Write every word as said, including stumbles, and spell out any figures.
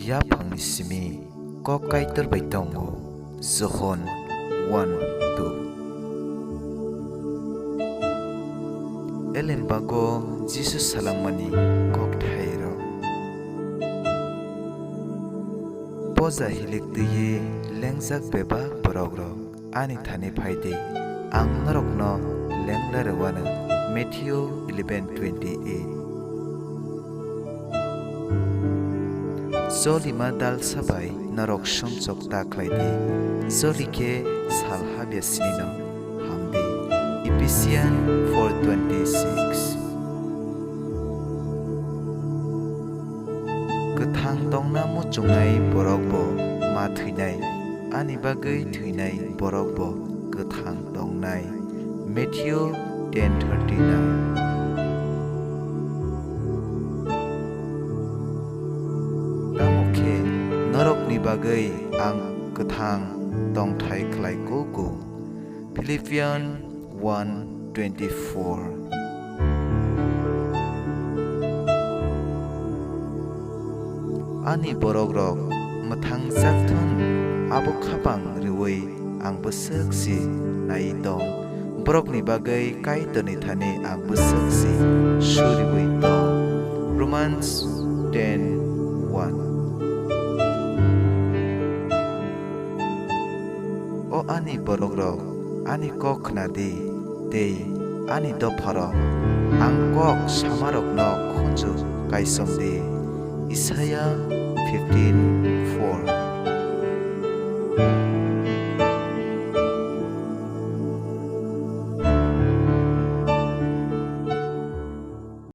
Yaphangni simi kok Kaitor bai tongo, Johon one two. Elembago Jisu salangmani kokthairok. Poja hilik twiwi lengjak bebak borokrok ani thani phai di, ang norokno lengla rwano. Matthew eleven twenty-eight. Jolima dalsa bai norok sumsok ta khlai di, joli khe sal habya sinino ham di. Ephesians four twenty-six. Kwthang tongna muchungnai borok bo ma thwinai, ani bagwi thwinai borok bo kwthang tongnai. Matthew ten thirty-nine. Tamo khe norokni bagwi ang kwthang tongthai khlai kuku. Philippians one twenty-four. Ani borokrok mwthangjak thung, abo khapang rwui ang bwswk si nai tong. Borokni bagwi Kaitorni thani ang bwswk si suriui tong. Romans ten one. O ani borokrok, ani kok khna di, tei ani dopharok, ang kok samarokno khunju kaisom di. Isaiah fifteen four.